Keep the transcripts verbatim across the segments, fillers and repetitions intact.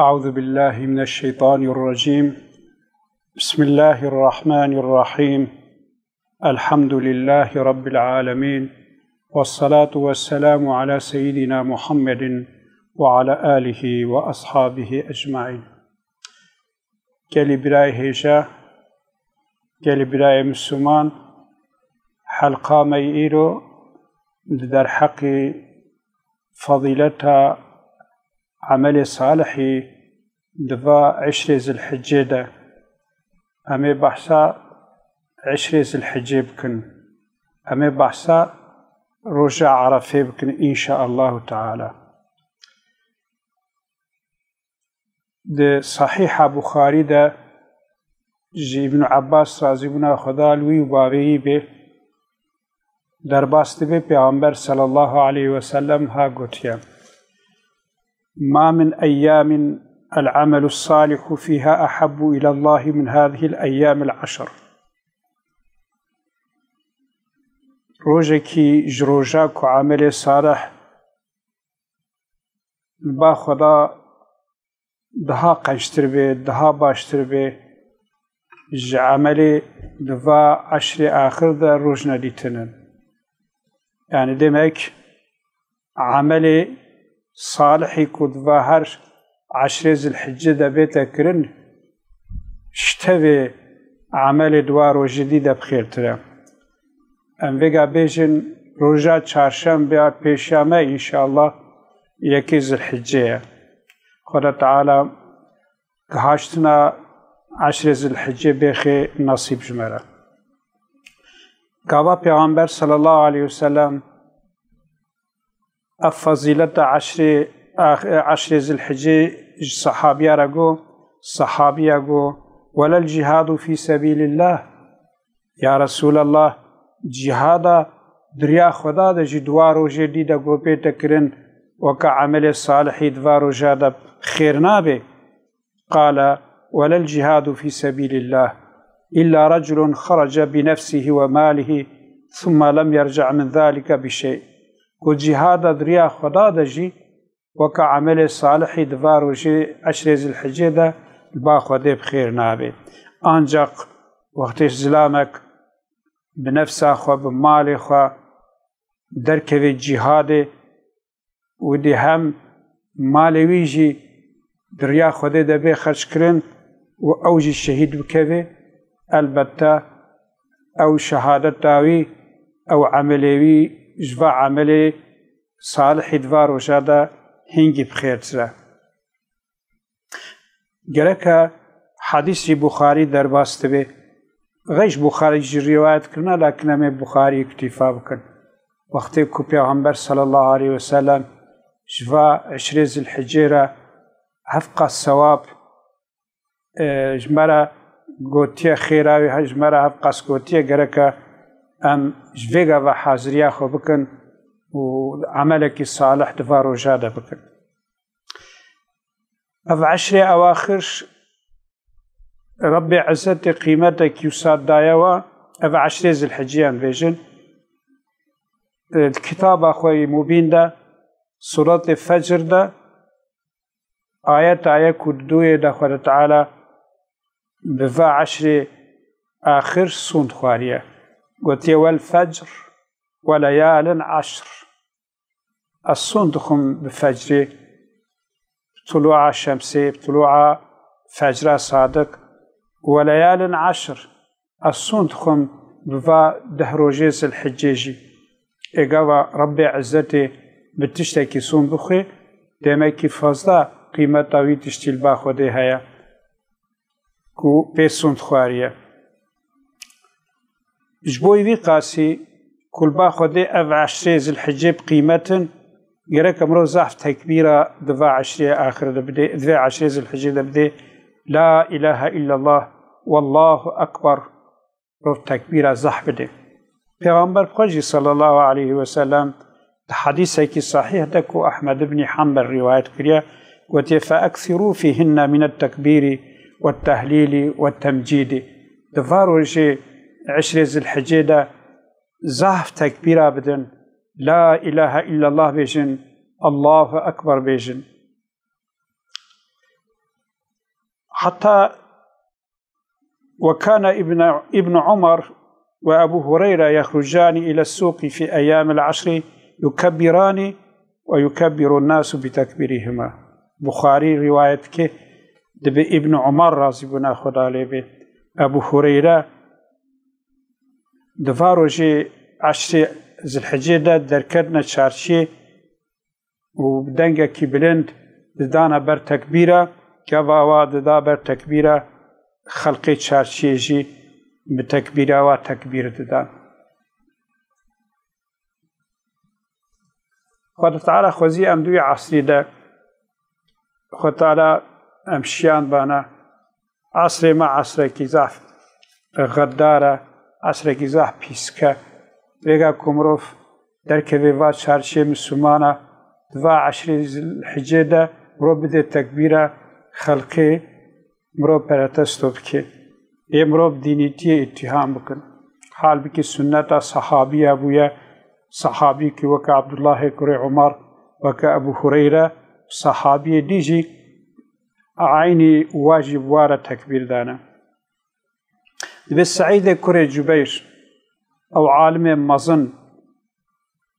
أعوذ بالله من الشيطان الرجيم. بسم الله الرحمن الرحيم. الحمد لله رب العالمين. والصلاة والسلام على سيدنا محمد وعلى آله وأصحابه أجمعين. Gelî birayê hêja, gelî birayê Misliman, helqa me yî îro di derheqî fezîleta emelê salihî di va eşrê Zilhicê de. Em ê behsa eşrê Zilhicê bikin. Em ê behsa roja Erefê bikin, înşaallahu teala. Di Sahîha Buxarî de ji Îbn Abbas, razîbûna Xweda li wî û bavê wî bê, derbas dibe, Pêxember sallallahu aleyhi ve sellem ha gotiye: "Ma min eyyamin el-amelu salihu fiha ahabbu ilallahi min hadihil eyyamil eşr." Rojekî ji roja ku emelê salih li ba Xweda daha qenctir bê, daha baştir bê, ji emelê di va eşrê axir de roj nedîtinin. Yani demek, emelê salihî ku di va her eşrê Zilhicê de bête kirin, ji tevê emelê di wa rojê dî de bi xêrtir e. Em vêga bêjin, roja çarşembe ya pêşiya me, înşallah, yekê Zilhicê ye. Xweda Teala gihaştina eşrê Zilhicê bêxê nasîb ji me re. Gava Pêxember sallallahu aleyhi ve sellem ev fezîleta eşrê, eşrê Zilhicê ji sehabiya re got, sehabiya got: "Welel cihadu fî sebîlillah." Ya Resûlallah, cîhada di riya Xweda de jî di wa rojê dî de ku bête kirin, weke emelê salihî di va roja de xêr nabe. Qale: "Welel cihadu fî sebîlillah, illa reculun xerece bi nefsihi ve malihi, thumma lem yerci' min zalike bi şey." Ku cîhada di riya Xweda de jî weke emelê salihî di va rojê eşrê Zilhicê de li ba Xwedê bi xêr nabe. Ancaq wextê zilamek bi nefsa xwe, bi malê xwe derkeve cîhadê, û dê hem malê wî jî di riya Xwedê de bê xerckirin û ew jî şehîd bikeve, elbette ew şehadeta wî, ew emelê wî ji va emelê salihî di va roja de hingî bi xêrtir e. Gereke hedîsî Buxarî derbas dibe. Xeş Buxarî jî rîwayet kirine, lakin em ê Buxarî îktîfa bikin. Wextê ku Pêxember sallallahu aleyhi ve sellem ji va eşrê Zilhicê re hevqas sewab, e, ji me re gotiye, xêra wî he-, ji me re hevqas gotiye, gereke em ji vê gava haziriya xwe bikin û emelekî salih di va roja de bikin. Ev eşrê ewaxir Rebbê Izzetê qîmetekî wisa daye we, ev eşrê Zilhicê em bêjin. Di kitaba xwe yê Mubîn de, Suretê Fecr de, ayeta yek û duyê de Xwedê Teala bi va eşrê axir sûnd xwariye. Gotiye: "Wel fecr we leyalin eşr." Ez sûnd dixwim bi fecrê, bi tulûa şemsê, bi tulûa fecra sadiq, we leyalin eşr, ez sûnd dixwim bi va deh rojê Zilhicê jî. Ê gava Rebbê Izzetê bi tiştekî sûnd bixwê, demekî fazla qîmeta wî tiştî li ba Xwedê heye ku pê sûnd xwariye. Ji bo vî qasî ku li ba Xwedê ev eşrê Zilhicê bi qîmet in, gerek mirov zehf tekbîra di va eşrê axir de bidê, di vê eşrê Zilhicê de bidê: "La ilahe illallah, wallahu ekber." Mirov tekbîra zehf bidê. Pêxember xwe jî sallallahu aleyhi ve sellem di hedîsekî sahîh de ku Ehmed ibnî Hanbel rîwayet kiriye, gotiye: "Fe eksirû fîhinne minet tekbîrî ve tehlîlî ve temcîdî." Di va rojê eşrê Zilhicê de zahf tekbîra bidin, La ilahe illallah bêjin, Allahu Ekber bêjin. Heta وكان ابن ابن عمر وأبو هريرة يخرجان إلى السوق في أيام العشر يكبران ويكبر الناس بتكبيرهما. Buxarî rîwayet dike, dibe Îbn Umar, razîbûna Xweda lê bê, Ebû Hureyre, di va rojê eşrê Zilhicê de derketine çarşiyê û bi dengekî bilind didana ber tekbîra, gava wa dida ber tekbîra, xelqê çarşiyê jî bi tekbîra wa tekbîr didan. Xwedê Teala xwezî em di wî esrî de, Xwedê Teala em şiyandibana, esrê me esrekî zehf xeddar e, esrekî zehf pîsk e. Vêga ku mirov derkeve va çarşiyê Mislimana, di va eşrê Zilhicê de mirov bide tekbîra, xelqê mirov peretesto bike. Ê mirov dînîtiyê îttiham bikin. Halbikî sunneta sehabiya bûye, sehabîkî weke Abdullahê kurê Umar, weke Ebû Hureyre, sehabiyê dî jî eynî wa jî bi wa re tekbîr dane. Dibe Seîdê kurê Cubeyr, ew alimê mezin,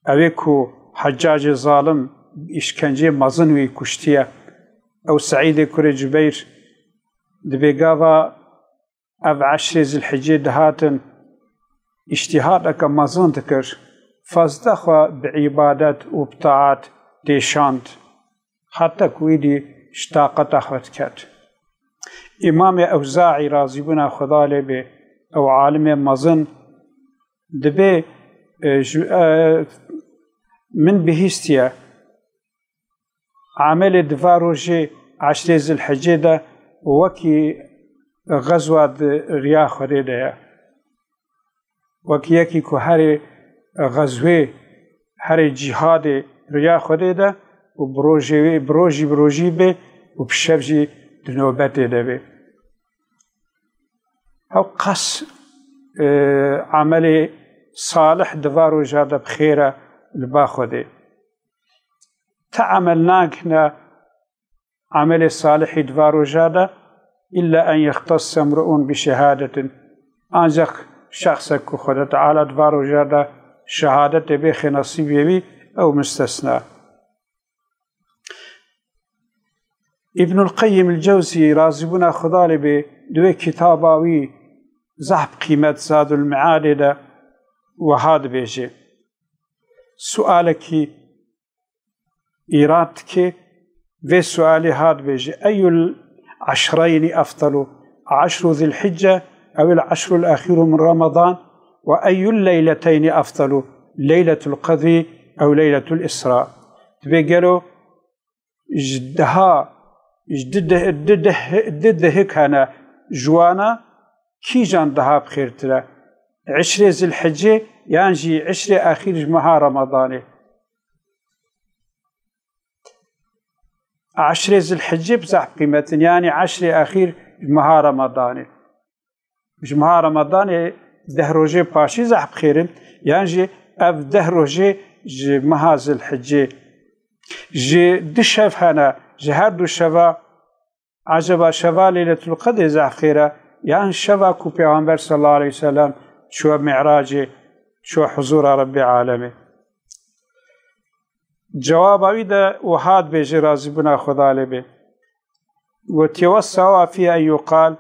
ew ê ku Heccacê zalim îşkenceyê mezin wî kuştiye, ew Seîdê kurê Cubeyr, dibe gava ev eşrê Zilhicê dihatin, îştîhadeke mezin dikir, fazla xwe bi îbadet û bi taat têşand. Heta ku êdî ji taqeta xwe diket. Îmamê Ewzaî, razîbûna Xweda lê bê, ew alimê mezin, dibê, e, ji, e, min bihîstiye, emelê di va rojê eşrê Zilhicê de wekî xezwa di riya Xwedê de ye. Wekî yekî ku herê xezwê, herê cîhadê riya Xwedê de û bi rojê wê, bi rojî, bi rojî bê û bi şev jî di nobetê de bê. Ew qas, e, emelê salih di va roja de bi xêr e li ba Xwedê. Ti emel nagihne emelê salihî di va roja de, illa en yextesse mru'un bi şehadetin. Ancaq şexsek ku Xwedê Teala di va roja de şehadetê bêxe nesîbê wî, ew mistesna. Îbnul Qeyyim el Cewzî, razîbûna Xweda lê bê, di wê kitaba wî zehf qîmet Zadul Meadê de wiha dibêje. Sualekî îrad dike, vê sualê ha dibêje, eyul eşreyni efdalu, eşru Zilhicce ew el eşrul exîru min Ramadan, ve eyul leyleteynî efdalu, leyletul qedrî ew leyletul isra. Dibê gelo ji deha, ji di deh, di deh, di dehik hene ji wana kîjan deha bi xêrtir e? Eşrê Zilhicê yan jî eşrê exîr ji meha Ramadanê? Eşrê Zilhicê bi zehf qîmet in, yanî eşrê exîr ji meha Ramadanê. Ji meha Ramadanê deh rojê paşî zehf xêr in, yan jî ev deh rojê ji meha Zilhicê. Ji du şev hene, ji her du şeva, eceba şeva Leyletul Qedrê zehf xêr e, yan şeva ku Pêxember sallallahu aleyhi ve sellem çûye Mi'racê, çûye huzura Rebbê alemê? Cewaba wî de wiha dibêje, razîbûna Xweda lê bê. وتوسع فيها أن يقال: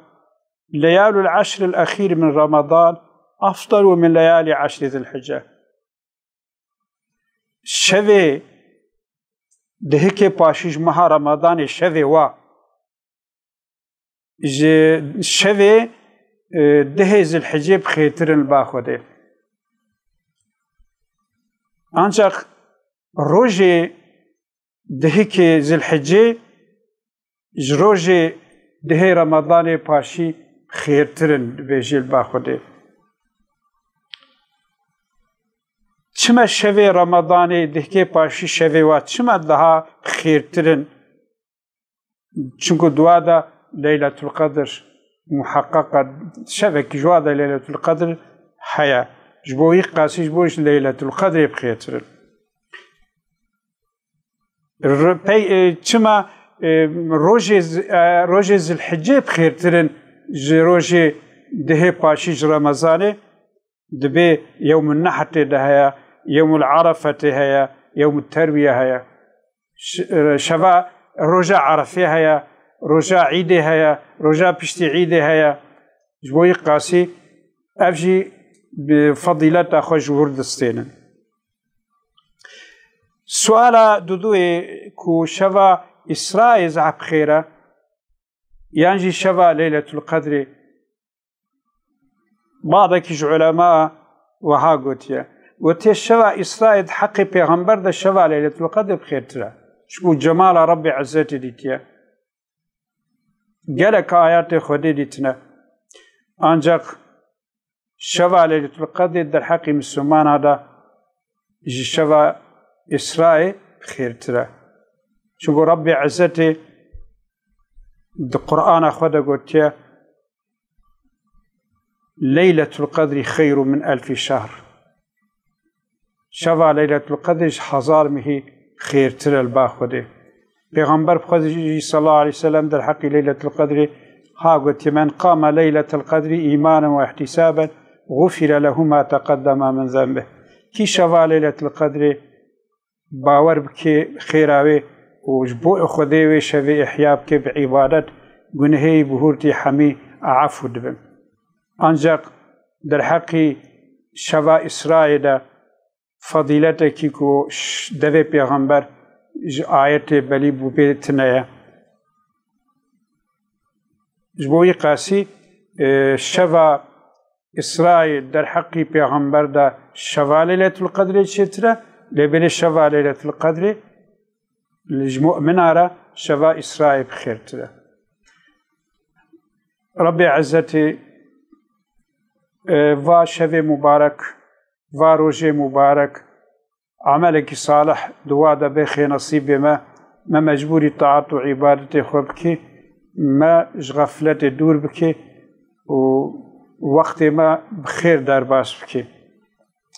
ليال العشر الأخير من رمضان أفضل من ليالي عشر ذي الحجة. Şevê dihikê paşî ji meha Ramadanê, şevê wa ji şevê, e, dehê Zilhicê bi xêrtir in li ba Xwedê. Ancaq rojê dihikê Zilhicê ji rojê dihê Ramadanê paşî xêrtir in, dibêje li ba Xwedê. Çima şevê Ramadanê, dihikê paşî şevê wa çima daha xêrtir in? Çimku dua de Leyletul Qedr muheqeq e, şevekî ji wa de Leyletul Qedr heye. Ji bo wî qasî ji bo ji Leyletul Qedrê bi xêrtir in. R-, pey-, e, çima e, rojê z-, e, rojê Zilhicê bi xêrtir in ji rojê dihê paşî ji Remezanê. Dibê yewmul Nehr tê de heye, yewmul Arefe tê heye, yewmul Terwiye heye. Ş-, e, şeva roja Erefê heye, roja Îdê heye, roja piştî Îdê heye. Ji bo wî qasî ev jî bi fedîleta xwe ji wir distênin. Suala duduyê ku şeva Îsrayê zehf xêr e, yan jî şeva Leyletul Qedrê? Badekî ji ulema wiha gotiye. Gotiye şeva Îsrayê di heqê pêxember de şeva Leyletul Qedrê bi xêrtir e. Çiku cemala Rabbê Izzetê dîtiye. Gelek ayetê Xwedê dîtine. Ancak şeva Leyletul Qedrê derheqî Misilmana de ji şeva Îsrayê xêrtir e. Çiku Rabbê Izzetê di Qur'ana xwe de gotiye, Leyletul Qedrî xeyrû min elfî şehr. Şeva Leyletul Qedrî ji hezar mehî xêrtir e li ba Xwedê. Pêxember bi xwe jî sallallahu aleyhi ve sellem derheqî Leyletul Qedrî ha gotiye, "Men qama Leyletul Qedrî îmanen ve ihtisaben, gufire lehu ma teqeddema min zenbih." Kî şeva Leyletul Qedrî bawer bike xêra wê û ji bo Xwedê wê şevê ihya bike bi îbadet, gunehê wî bihurtî hemî efû dibin. Ancak derheqî şeva Îsrayê de fedîletekî ku ş-, devê pêxember ji ayetê belî bû bê tune ye. Ji bo wî qasî, e, şeva Îsrayê derheqî pêxember de şeva Leyletul Qedrê çêtir e, lê belê şeva Leyletul Qedrê li ji mu'mina re şeva Îsrayê bi xêrtir e. Rabbê Izzetê, e, va şevê mubarek, va rojê mubarek, emelekî salih di wa de bê xêr nesîbê me, me mecbûrî taat û îbadetê xwe bikê, me ji xefletê dûr bikê û wextê me bi xêr derbas bikê.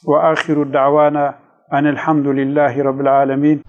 Ve axiru da'wana enelhamdulillahî rabbil alemîn.